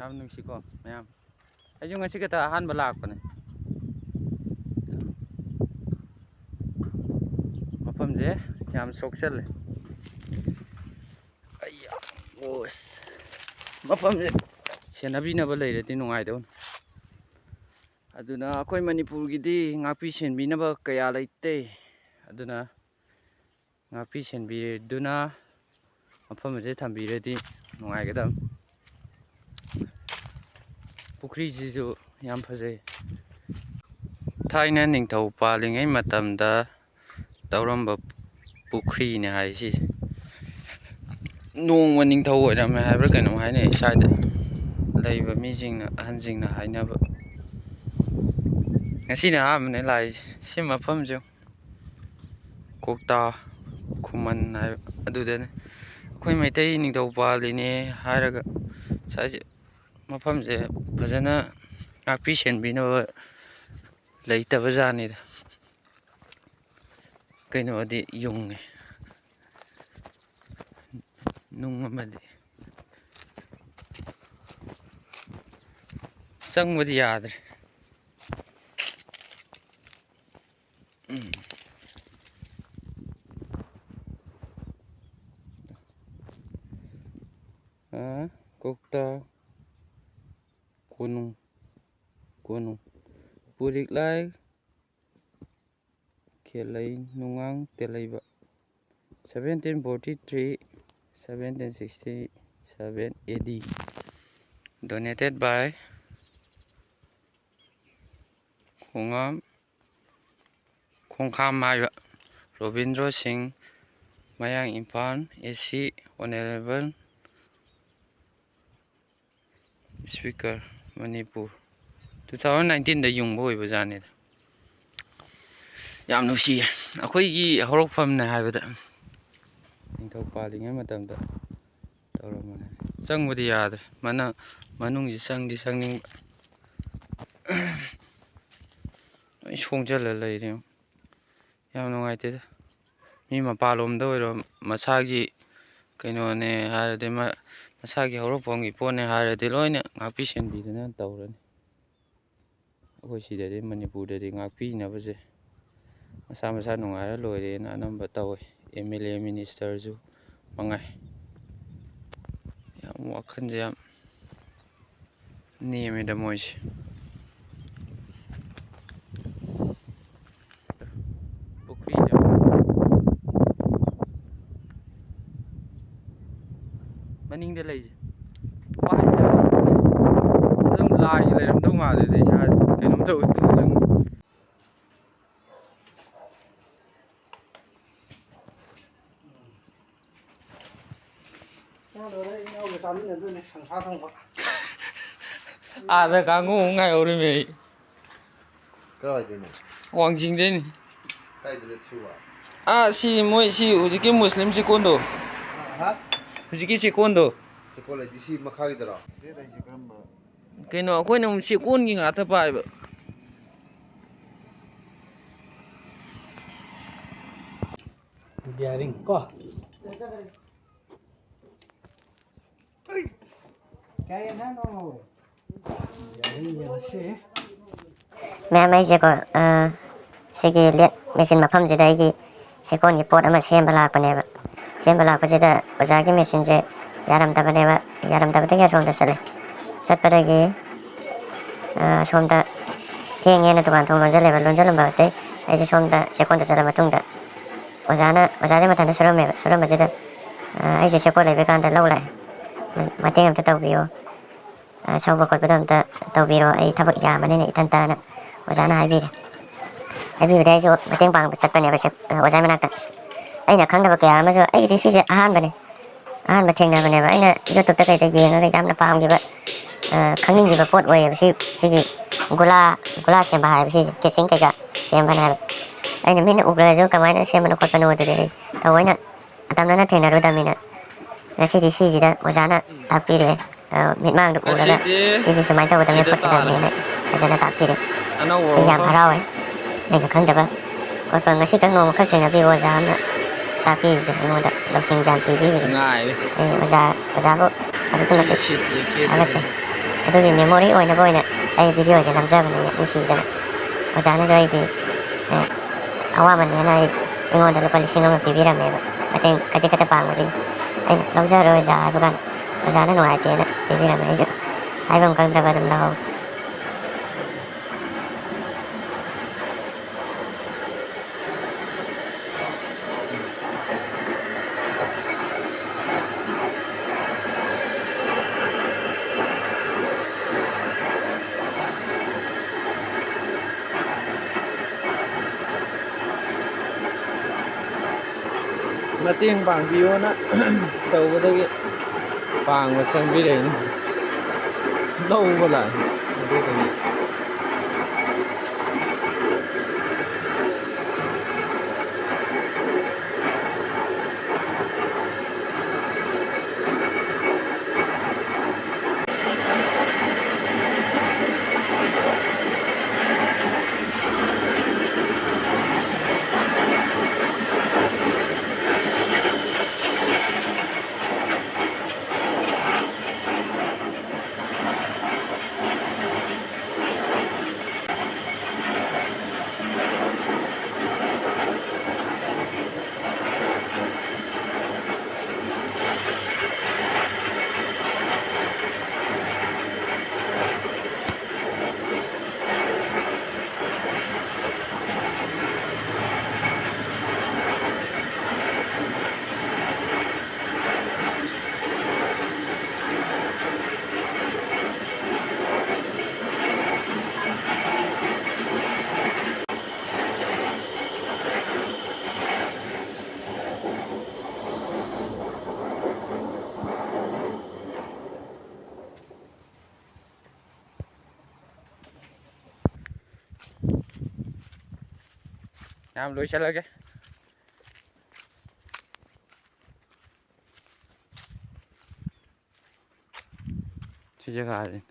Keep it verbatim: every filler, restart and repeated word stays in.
ꯌꯥꯝ ꯅꯨꯡꯁꯤꯀꯣ ꯃꯌꯥꯝ꯫ ꯑꯩꯁꯨ ꯉꯁꯤ ꯈꯛꯇ ꯑꯍꯥꯟꯕ ꯂꯥꯛꯄꯅꯦ꯫ ꯃꯐꯝꯁꯦ ꯌꯥꯝ ꯁꯣꯛꯆꯜꯂꯦ꯫ ꯑꯩꯌꯥ, ꯑꯣꯁ꯫ ꯃꯐꯝꯁꯦ ꯁꯦꯟꯅꯕꯤꯅꯕ ꯂꯩꯔꯗꯤ ꯅꯨꯡꯉꯥꯏꯗꯧꯅꯤ꯫ ꯑꯗꯨꯅ ꯑꯩꯈꯣꯏ ꯃꯅꯤꯄꯨꯔꯒꯤꯗꯤ ꯉꯥꯛꯄꯤ ꯁꯦꯟꯕꯤꯅꯕ ꯀꯌꯥ ꯂꯩꯇꯦ꯫ ꯑꯗꯨꯅ ꯉꯥꯛꯄꯤ ꯁꯦꯟꯕꯤꯗꯨꯅ ꯃꯐꯝ ꯑꯁꯤꯗ ꯊꯝꯕꯤꯔꯗꯤ ꯅꯨꯡꯉꯥꯏꯒꯗꯕꯅꯤ꯫ ꯄꯨꯈ꯭ꯔꯤꯁꯤꯁꯨ ꯌꯥꯝ ꯐꯖꯩ꯫ ꯊꯥꯏꯅ ꯅꯤꯡꯊꯧ ꯄꯥꯜꯂꯤꯉꯩ ꯃꯇꯝꯗ ꯇꯧꯔꯝꯕ ꯄꯨꯈ꯭ꯔꯤꯅꯦ ꯍꯥꯏ ꯁꯤꯁꯦ꯫ ꯅꯣꯡꯃ ꯅꯤꯡꯊꯧ ꯑꯣꯏꯔꯝꯃꯦ ꯍꯥꯏꯕ꯭ꯔꯥ ꯀꯩꯅꯣꯝ ꯍꯥꯏꯅꯩ ꯁ꯭ꯋꯥꯏꯗ ꯂꯩꯕ ꯃꯤꯁꯤꯡꯅ, ꯑꯍꯟꯁꯤꯡꯅ ꯍꯥꯏꯅꯕ꯫ ꯉꯁꯤꯅ ꯑꯍꯥꯟꯕꯅꯦ ꯂꯥꯛꯏꯁꯦ꯫ ꯁꯤ ꯃꯐꯝꯁꯦ ꯀꯣꯛꯇꯥ ꯈꯨꯃꯟ ꯍꯥꯏꯕ ꯑꯗꯨꯗꯅꯦ꯫ ꯑꯩꯈꯣꯏ ꯃꯩꯇꯩ ꯅꯤꯡꯊꯧ ꯄꯥꯜꯂꯤꯅꯦ ꯍꯥꯏꯔꯒ ꯁ꯭ꯋꯥꯏꯁꯦ ꯃꯐꯝꯁꯦ ꯐꯖꯅ ꯉꯥꯛꯄꯤ ꯁꯦꯟꯕꯤꯅꯕ ꯂꯩꯇꯕ ꯖꯥꯠꯅꯤꯗ꯫ ꯀꯩꯅꯣꯗꯤ ꯌꯨꯡꯉꯦ꯫ ꯅꯨꯡ ꯑꯃꯗꯤ ꯆꯪꯕꯗꯤ ꯌꯥꯗ꯭ꯔꯦ꯫ ꯎꯝ꯫ ꯑ, ꯀꯣꯛꯇꯥ ꯀꯣꯅꯨꯡ, ꯀꯣꯅꯨꯡ꯫ ꯄꯨꯔꯤꯛꯂꯥꯏ ꯈꯦꯂꯩ ꯅꯨꯡꯉꯥꯡ ꯇꯦꯂꯩꯕ, seventeen forty-three, seventeen sixty-seven A D, donated by ꯈꯣꯡꯉꯥꯝ, ꯈꯣꯡꯈꯥꯝ ꯍꯥꯏꯕ, ꯔꯣꯕꯤꯟꯗ꯭ꯔꯣ ꯁꯤꯡ, ꯃꯌꯥꯡ Imphal, A C, Honourable Speaker, Manipur. Two thousand nineteenꯗ ꯌꯨꯡꯕ ꯑꯣꯏꯕ ꯖꯥꯠꯅꯤꯗ꯫ ꯌꯥꯝ ꯅꯨꯡꯁꯤꯌꯦ꯫ ꯑꯩꯈꯣꯏꯒꯤ ꯍꯧꯔꯛꯐꯝꯅꯦ ꯍꯥꯏꯕꯗ ꯅꯤꯡꯊꯧ ꯄꯥꯜꯂꯤꯉꯩ ꯃꯇꯝꯗ ꯇꯧꯔꯝꯕꯅꯦ꯫ ꯆꯪꯕꯗꯤ ꯌꯥꯗ꯭ꯔꯦ꯫ ꯃꯅ-, ꯃꯅꯨꯡꯁꯤ ꯆꯪꯗꯤ ꯆꯪꯅꯤꯡꯕ꯫ ꯂꯣꯏ ꯁꯣꯡꯖꯜꯂ ꯂꯩꯔꯦ꯫ ꯌꯥꯝ ꯅꯨꯡꯉꯥꯏꯇꯦꯗ꯫ ꯃꯤ ꯃꯄꯥꯟꯂꯣꯝꯗ ꯑꯣꯏꯔꯣ, ꯃꯁꯥꯒꯤ ꯀꯩꯅꯣꯅꯦ ꯍꯥꯏꯔꯗꯤ, ꯃ-, ꯃꯁꯥꯒꯤ ꯍꯧꯔꯛꯐꯝꯒꯤ ꯄꯣꯠꯅꯦ ꯍꯥꯏꯔꯗꯤ ꯂꯣꯏꯅ ꯉꯥꯛꯄꯤ ꯁꯦꯟꯕꯤꯗꯅ ꯇꯧꯔꯅꯤ꯫ ꯑꯩꯈꯣꯏ ꯁꯤꯗꯗꯤ, ꯃꯅꯤꯄꯨꯔꯗꯗꯤ ꯉꯥꯛꯄꯤꯅꯕꯁꯦ ꯃꯁꯥ ꯃꯁꯥ ꯅꯨꯡꯉꯥꯏꯔ ꯂꯣꯏꯔꯦꯅ ꯑꯅꯝꯕ ꯇꯧꯋꯦ꯫ ꯑꯦꯝ ꯑꯦꯜ ꯑꯦ, ꯃꯤꯅꯤꯁꯇꯔꯁꯨ ꯃꯉꯥꯏ꯫ ꯌꯥꯝ ꯋꯥꯈꯜꯁꯦ ꯌꯥꯝ ꯅꯦꯝꯃꯦꯗ ꯃꯣꯏꯁꯦ꯫ ꯄꯨꯈ꯭ꯔꯤꯁꯦ ꯃꯅꯤꯡꯗ ꯂꯩꯁꯦ꯫ ꯋꯥꯏꯗ ꯑꯗꯨꯝ ꯂꯥꯏꯒꯤ ꯂꯩꯔꯝꯗꯧ ꯃꯥꯜꯂꯦꯗ ꯏꯁꯥꯁꯦ꯫ ꯀꯩꯅꯣꯝ ꯇꯧꯋꯤ, ꯇꯨ ꯆꯨꯡꯉꯤ꯫ ꯆꯥꯗꯣꯔꯦ, ꯏꯅꯥꯎꯒ ꯆꯥꯃꯤꯟꯅꯗꯣꯏꯅꯦ ꯁꯟꯁꯥ ꯊꯣꯡꯕ꯫ ꯑꯥꯗ ꯀꯥꯡꯉꯧ ꯑꯃ ꯉꯥꯏꯍꯧꯔꯤꯃꯦ ꯑꯩ꯫ ꯀꯥꯏꯗꯩꯅꯣ? ꯋꯥꯡꯖꯤꯡꯗꯩꯅꯤ꯫ ꯀꯥꯏꯗ ꯂꯦꯞꯁꯤꯕꯣ? ꯑꯥ, ꯁꯤ ꯃꯣꯏ ꯁꯤ ꯍꯧꯖꯤꯛꯀꯤ ꯃꯨꯁꯂꯤꯝ ꯆꯦꯀꯣꯟꯗꯣ꯫ ꯍꯥ? ꯍꯧꯖꯤꯛꯀꯤ ꯆꯦꯀꯣꯟꯗꯣ꯫ ꯆꯦꯀꯣꯟ ꯍꯥꯏꯗꯤ ꯁꯤ ꯃꯈꯥꯒꯤꯗꯔꯣ? ꯀꯩꯅꯣ, ꯑꯩꯈꯣꯏꯅ ꯑꯃꯨꯛ ꯆꯦꯀꯣꯟꯒꯤ ꯉꯥꯛꯇ ꯄꯥꯏꯕ꯫ ꯕꯤꯌꯥꯔꯤꯡ ꯀꯣ꯫ ꯀꯌꯥ ꯌꯦꯟꯁꯥꯡꯅꯣ? ꯕꯤꯌꯥꯔꯤꯡ ꯌꯦꯡꯉꯁꯤ꯫ ꯃꯌꯥꯝ, ꯑꯩꯁꯦꯀꯣ, ꯑ, ꯁꯤꯒꯤ ꯂꯦꯠ ꯃꯦꯆꯤꯟ ꯃꯐꯝꯁꯤꯗ ꯑꯩꯒꯤ ꯆꯦꯀꯣꯟꯒꯤ ꯄꯣꯠ ꯑꯃ ꯁꯦꯝꯕ ꯂꯥꯛꯄꯅꯦꯕ꯫ ꯁꯦꯝꯕ ꯂꯥꯛꯄꯁꯤꯗ ꯑꯣꯖꯥꯒꯤ ꯃꯦꯆꯤꯟꯁꯦ ꯌꯥꯔꯝꯗꯕꯅꯦꯕ꯫ ꯌꯥꯔꯝꯗꯕꯗꯒꯤ ꯑꯁꯣꯝꯗ ꯆꯠꯂꯦ꯫ ꯆꯠꯄꯗꯒꯤ, ꯑ, ꯑꯁꯣꯝꯗ ꯊꯦꯡꯉꯦꯅ ꯗꯨꯀꯥꯟ ꯊꯣꯡ ꯂꯣꯟꯁꯤꯜꯂꯦꯕ꯫ ꯂꯣꯟꯁꯤꯜꯂꯝꯕꯗꯩ ꯑꯩꯁꯦ ꯁꯣꯝꯗ ꯆꯦꯛꯀꯣꯟꯗ ꯆꯠꯂ ꯃꯇꯨꯡꯗ ꯑꯣꯖꯥꯅ, ꯑꯣꯖꯥꯁꯦ ꯃꯊꯟꯇ ꯁꯨꯔꯝꯃꯦꯕ꯫ ꯁꯨꯔꯝꯕꯁꯤꯗ, ꯑ, ꯑꯩꯁꯦ ꯆꯦꯛꯀꯣꯟ ꯂꯩꯕ ꯀꯥꯟꯗ ꯂꯧ ꯂꯥꯛꯑꯦ꯫ "ꯃꯇꯦꯡ ꯑꯝꯇ ꯇꯧꯕꯤꯌꯣ꯫ ꯑ, ꯁꯧꯕ ꯈꯣꯠꯄꯗꯣ ꯑꯝꯇ ꯇꯧꯕꯤꯔꯣ꯫ ꯑꯩ ꯊꯕꯛ ꯌꯥꯝꯕꯅꯤꯅ ꯏꯊꯟꯇꯅ" ꯑꯣꯖꯥꯅ ꯍꯥꯏꯕꯤꯔꯦ꯫ ꯍꯥꯏꯕꯤꯕꯗꯩ ꯑꯩꯁꯨ ꯃꯇꯦꯡ ꯄꯥꯡꯕ ꯆꯠꯄꯅꯦꯕ ꯆꯦꯛ-, ꯑꯣꯖꯥꯒꯤ ꯃꯅꯥꯛꯇ꯫ ꯑꯩꯅ ꯈꯪꯗꯕ ꯀꯌꯥ ꯑꯃꯁꯨ, ꯑꯩꯒꯤꯗꯤ ꯁꯤꯁꯦ ꯑꯍꯥꯟꯕꯅꯦ꯫ ꯑꯍꯥꯟꯕ ꯊꯦꯡꯅꯕꯅꯦꯕ꯫ ꯑꯩꯅ YouTube-ꯇ ꯀꯩꯗ ꯌꯦꯡꯉꯒ ꯌꯥꯝꯅ ꯄꯥꯝꯈꯤꯕ, ꯑ, ꯈꯪꯅꯤꯡꯈꯤꯕ ꯄꯣꯠ ꯑꯣꯏꯌꯦꯕ ꯁꯤ, ꯁꯤꯒꯤ ꯒꯨꯂꯥ, ꯒꯨꯂꯥ ꯁꯦꯝꯕ ꯍꯥꯏꯕ ꯁꯤꯁꯦ, ꯀꯦꯆꯤꯡ ꯀꯩꯀꯥ ꯁꯦꯝꯕꯅꯦ ꯍꯥꯏꯕ꯫ ꯑꯩꯅ ꯃꯤꯅ ꯎꯕꯗꯁꯨ ꯀꯃꯥꯏꯅ ꯁꯦꯝꯕꯅꯣ ꯈꯣꯠꯄꯅꯣ ꯑꯗꯨꯗꯤ ꯑꯩ ꯊꯑꯣꯏꯅ ꯃꯇꯝ ꯅꯪꯅ ꯊꯦꯡꯅꯔꯨꯗꯕꯅꯤꯅ ꯉꯁꯤꯗꯤ ꯁꯤꯁꯤꯗ ꯑꯣꯖꯥꯅ ꯇꯥꯛꯄꯤꯔꯦ꯫ ꯑ, ꯃꯤꯠꯃꯥꯡꯗ ꯎꯔꯒ ꯉꯁꯤꯗꯤ ꯁꯤꯁꯦ ꯁꯨꯃꯥꯏꯅ ꯇꯧꯒꯗꯕꯅꯤ ꯁꯤꯗ ꯇꯥꯔꯦ꯫ ꯈꯣꯠꯀꯗꯕꯅꯤꯅ ꯐꯖꯅ ꯇꯥꯛꯄꯤꯔꯦ꯫ ꯑꯅꯧꯕ ꯑꯩ ꯌꯥꯝ ꯃꯐꯝ꯫ ꯍꯔꯥꯎꯋꯦ꯫ ꯑꯩꯅ ꯈꯪꯗꯕ ꯈꯣꯠꯄ ꯉꯁꯤꯇꯪ ꯅꯣꯡꯃꯈꯛ ꯊꯦꯡꯅꯕꯤꯕ ꯑꯣꯖꯥ ꯑꯃ ꯇꯥꯛꯄꯤꯕꯁꯦ, ꯑꯩꯉꯣꯟꯗ ꯂꯧꯁꯤꯡ ꯌꯥꯝ ꯄꯤꯕꯤꯕꯁꯦ꯫ ꯉꯥꯏꯔꯦ꯫ ꯑꯩ ꯑꯣꯖꯥ, ꯑꯣꯖꯥꯕꯨ ꯑꯗꯨꯛꯀꯤ ꯃꯇꯤꯛ ꯁꯤꯠꯁꯦ ꯊꯥꯒꯠꯆꯩ꯫ ꯑꯗꯨꯒꯤ memory ꯑꯣꯏꯅꯕ ꯑꯣꯏꯅ ꯑꯩ video ꯁꯦ ꯅꯝꯖꯕꯅꯦ, ꯅꯨꯡꯁꯤꯗꯅ꯫ ꯑꯣꯖꯥꯅꯁꯨ ꯑꯩꯒꯤ, ꯑꯦ, ꯑꯋꯥꯃꯟꯅꯦꯅ ꯑꯩ, ꯑꯩꯉꯣꯟꯗ ꯂꯨꯄꯥ ꯂꯤꯁꯤꯡ ꯑꯃ ꯄꯤꯕꯤꯔꯝꯃꯦꯕ꯫ ꯃꯇꯦꯡ ꯈꯖꯤꯛ ꯈꯛꯇ ꯄꯥꯡꯕꯁꯤꯒꯤ꯫ ꯑꯩꯅ "ꯂꯧꯖꯔꯣꯏ ꯑꯣꯖꯥ" ꯍꯥꯏꯕ ꯀꯥꯟꯗ ꯑꯣꯖꯥꯅ ꯅꯨꯡꯉꯥꯏꯇꯦꯅ ꯄꯤꯕꯤꯔꯝꯃꯦ꯫ ꯑꯩꯁꯨ ꯍꯥꯏꯐꯝ ꯈꯪꯗ꯭ꯔꯕ ꯑꯗꯨꯝ ꯂꯧꯍꯧꯔꯦ꯫ ꯃꯇꯦꯡ ꯄꯥꯡꯕꯤꯌꯣꯅ ꯇꯧꯕꯗꯒꯤ ꯄꯥꯡꯕ ꯆꯪꯕꯤꯔꯛꯏꯅꯤ꯫ ꯂꯧꯕ ꯂꯥꯛꯏ꯫ ꯑꯗꯨꯗꯨꯅꯤ꯫ ꯌꯥꯝ ꯂꯣꯏꯁꯤꯜꯂꯒꯦ꯫ ꯁꯤ ꯖꯒꯥꯁꯦ꯫